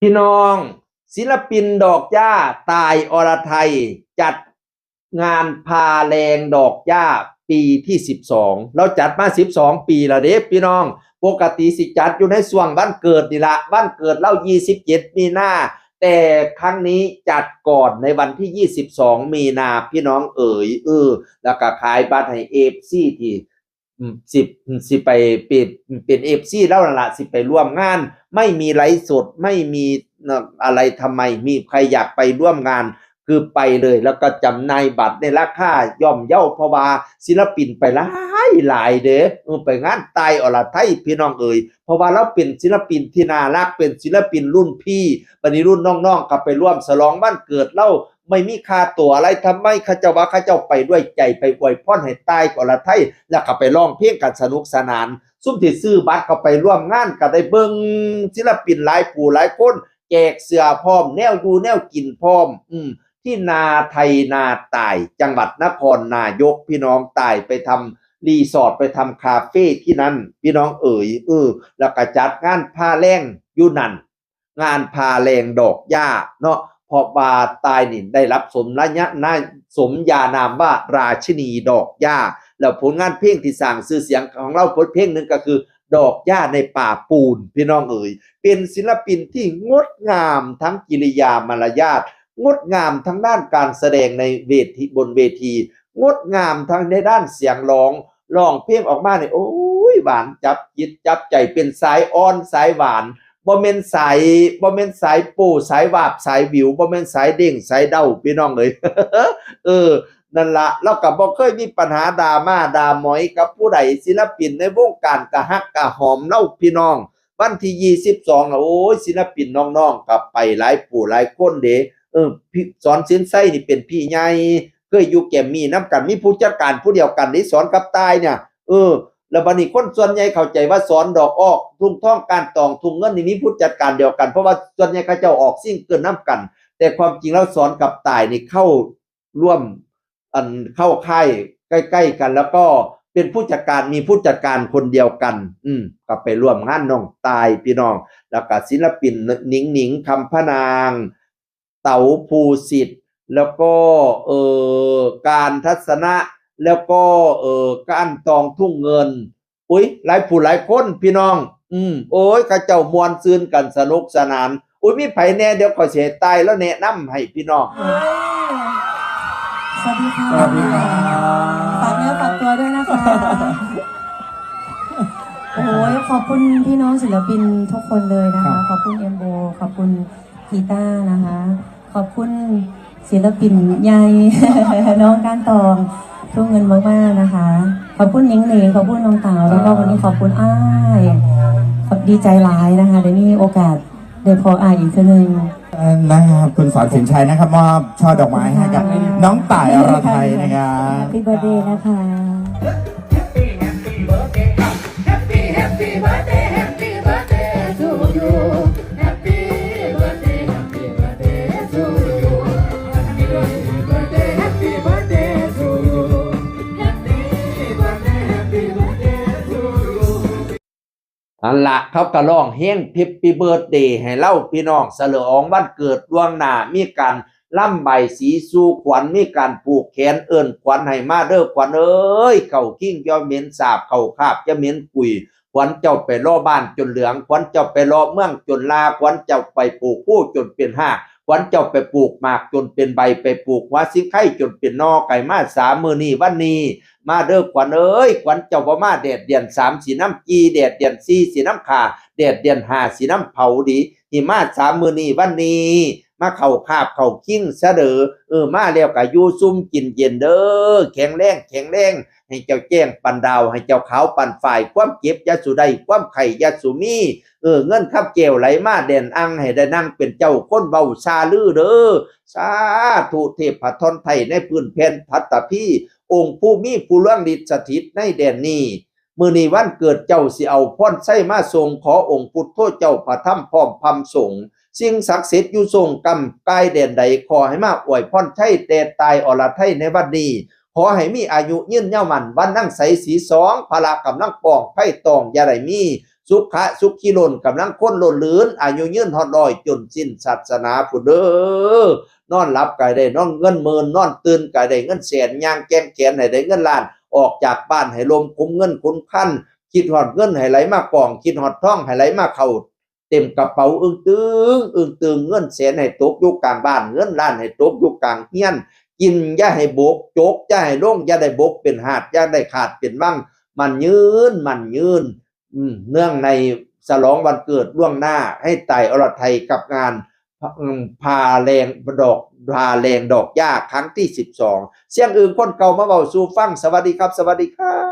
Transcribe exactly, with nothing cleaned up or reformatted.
พี่น้อง ศิลปินดอกหญ้า ต่าย อรไทย จัดงานพาแรงดอกหญ้าปีที่สิบสอง เราจัดมาสิบสองปีแล้วเด้พี่น้อง ปกติสิจัดอยู่ในช่วงวันเกิดนี่ละ วันเกิดเรายี่สิบเจ็ดมีนา แต่ครั้งนี้จัดก่อนในวันที่ยี่สิบสองมีนา พี่น้องเอ๋ย เออ แล้วก็ขายบัตรให้เอฟซีที่ อืม สิ สิไปเป็น เป็นเอฟซีแล้วนั่นละ สิไปร่วมงาน ไม่มีไลฟ์สด ไม่มี เอ่อ อะไร ทำไม มีใครอยากไปร่วมงาน คือไปเลย แล้วก็จำหน่ายบัตรในราคาย่อมเยา เพราะว่าศิลปินไปหลายหลายเด้อ เออ ไปงานต่าย อรไทย พี่น้องเอ๋ย เพราะว่าเราเป็นศิลปินที่น่ารัก เป็นศิลปินรุ่นพี่ บัดนี้รุ่นน้องๆ ก็ไปร่วมฉลองวันเกิดเรา ไม่มีค่าตั๋วอะไร ทำไม เขาเจ้าว่าเขาเจ้าไปด้วยใจ ไปอวยพรให้ต่าย อรไทย แล้วก็ไปร้องเพลงกันสนุกสนาน ซุมที่ซื้อบัตรเข้าไปร่วมงานก็ได้เบิ่งศิลปินหลายผู้หลายคน แจกเสื้อพร้อม แนวอยู่แนวกินพร้อม อืม ที่นาไทยนาต่าย จังหวัดนครนายก พี่น้อง ต่ายไปทำรีสอร์ท ไปทำคาเฟ่ที่นั่น พี่น้องเอ๋ย เออ แล้วก็จัดงานพาแรงอยู่นั่น งานพาแรงดอกหญ้าเนาะ เพราะว่าต่ายนี่ได้รับสมระยะ สมญานามว่าราชินีดอกหญ้า แล้วผลงานเพลงที่สร้างชื่อเสียงของเราบทเพลงหนึ่งก็คือ ดอกหญ้าในป่าปูน พี่น้องเอ๋ย เป็นศิลปินที่งดงามทั้งกิริยามารยาท งดงามทั้งด้านการแสดงในเวที บนเวที งดงามทั้งในด้านเสียงร้อง ร้องเพลงออกมาเนี่ย โอ้ย หวานจับจิตจับใจ เป็นสายอ่อนสายหวาน บ่แม่นสาย บ่แม่นสายโป้ สายวาบ สายหวิว บ่แม่นสายเด้ง สายเด้า พี่น้องเอ๋ย เออ นั่นละ เราก็บ่เคยมีปัญหาด่าม่าด่าหมอยกับผู้ใด ศิลปินในวงการกะฮักกะหอมเรา พี่น้อง วันที่ยี่สิบสองน่ะ โอ้ย ศิลปินน้องๆ ก็ไปหลายผู้หลายคนเด้ เออ พี่สอน สินไซ นี่เป็นพี่ใหญ่ เคยอยู่แกรมมี่นำกัน มีผู้จัดการผู้เดียวกันเด้ สอนกับต่ายเนี่ย เออ แล้วบัดนี้คนส่วนใหญ่เข้าใจว่าสอน ดอกออก ทุ่งทอง ก้านตอง ทุ่งเงิน นี่มีผู้จัดการเดียวกัน เพราะว่าส่วนใหญ่เขาเจ้าออกซิงเกิลนำกัน แต่ความจริงแล้วสอนกับต่ายนี่เข้าร่วม อันเข้าค่ายใกล้ๆกัน แล้วก็เป็นผู้จัดการ มีผู้จัดการคนเดียวกัน อืม ก็ไปร่วมงานน้องต่าย พี่น้อง แล้วก็ศิลปินหนิงหนิง คำพะนาง เต๋าภูสิทธิ์ แล้วก็ เอ่อ การทัศนะ แล้วก็ เอ่อ ก้านตอง ทุ่งเงิน อุ๊ย หลายผู้หลายคน พี่น้อง อืม โอ้ย เขาเจ้าม่วนซื่นกัน สนุกสนาน อุ๊ย มีไผแน่ เดี๋ยวข้อยสิให้ต่ายแล้วแนะนำให้พี่น้อง สวัสดีค่ะ สวัสดีครับ ฝากเนื้อฝากตัวด้วยนะคะ โอ้ย ขอบคุณพี่น้องศิลปินทุกคนเลยนะคะ ขอบคุณเอ็มโบ ขอบคุณกีตาร์นะคะ ขอบคุณศิลปินใหญ่ น้องก้านตอง ทุ่งเงินมากๆนะคะ ขอบคุณหนิงหนิง ขอบคุณน้องเต๋า แล้วก็วันนี้ขอบคุณอ้าย ขอบดีใจหลายนะคะ ได้มีโอกาสได้พออ้ายอีกเทื่อหนึ่ง นะครับ คุณสอน สินชัยนะครับ มอบช่อดอกไม้ให้กับน้องต่าย อรไทยนะครับ Happy birthday นะคะ Happy, happy birthday, happy birthday to you. Happy birthday, happy birthday to you. Happy birthday, happy birthday to you. Happy birthday, happy birthday to you. นั่นละ เขาก็ร้องเพลง Happy Birthday ให้เรา พี่น้อง ฉลองวันเกิดล่วงหน้า มีการรำบายสีสู่ขวัญ มีการผูกแขนเอิ้นขวัญให้มาเด้อ ขวัญเอ้ย เข้าคิงอย่าเหม็นสาบ เข้าคาบอย่าเหม็นกุย ขวัญเจ้าไปเลาะบ้านจนเหลือง ขวัญเจ้าไปเลาะเมืองจนลา ขวัญเจ้าไปปลูกภูจนเป็นฮาก ขวัญเจ้าไปปลูกหมากจนเป็นใบ ไปปลูกหัวสิงไคจนเป็นหน่อ ไก่มาสามมื้อนี้วันนี้ มาเด้อขวัญเอ้ย ขวัญเจ้าบ่มาแดดเดียนสามสินำจี แดดเดียนสี่สินำฆ่า แดดเดียนห้าสินำเผาดี หิมาสามมื้อนี้วันนี้ มาเข้าคาบเข้าคิงซะเด้อ เออ มาแล้วก็อยู่ซุ่มกินเย็นเด้อ แข็งแรงแข็งแรง ให้เจ้าแจ้งปานดาว ให้เจ้าขาวปานฝ้าย ความเจ็บอย่าสู่ได้ ความไข้อย่าสู่มี เออ เงินคำแก้วไหลมาแดนอัง ให้ได้นั่งเป็นเจ้าคนเว้าซาลือเด้อ สาธุ เทพธรไทยในพื้นแผ่นพัตตภี องค์ผู้มีผู้เรืองฤทธิ์สถิตในแดนนี้ มื้อนี้วันเกิดเจ้าสิเอาพรชัยมาส่ง ขอองค์พุทโธเจ้าพระธรรมพร้อมพรรมสงฆ์ สิ่งศักดิ์สิทธิ์อยู่ทรงกำกายแดนใด ขอให้มาอวยพรชัยแต่ต่ายอรไทยในวันนี้ ขอให้มีอายุยืนยาวมั่น วันนั่งใสสีสอง พละกำลังปอง ไพ่ตองอย่าได้มี สุขะสุขีล้นกำลังคนล้นหลืน อายุยืนฮอดร้อยจนสิ้นศาสนาพุ้นเด้อ นอนหลับก็ได้นอนเงินหมื่น นอนตื่นก็ได้เงินแสน ย่างแกว่งแขนให้ได้เงินล้าน ออกจากบ้านให้ล้มคุ้มเงินคุ้มคำ คิดฮอดเงินให้ไหลมากอง คิดฮอดทองให้ไหลมาเข้าเต็มกระเป๋า อึ้งตึงอึ้งตึง เงินแสนให้ตกอยู่กลางบ้าน เงินล้านให้ตกอยู่กลางเฮือน กินอย่าให้บก จกอย่าให้ลง อย่าได้บกเป็นหาด อย่าได้ขาดเป็นวัง มั่นยืน มั่นยืน อืม เนื่องในฉลองวันเกิดล่วงหน้า ให้ตายอรไทยกับงาน อืม พาแรงดอก พาแรงดอกหญ้าครั้งที่สิบสอง เสียงอื่นคนเก่ามาเว้าสู่ฟัง สวัสดีครับ สวัสดีครับ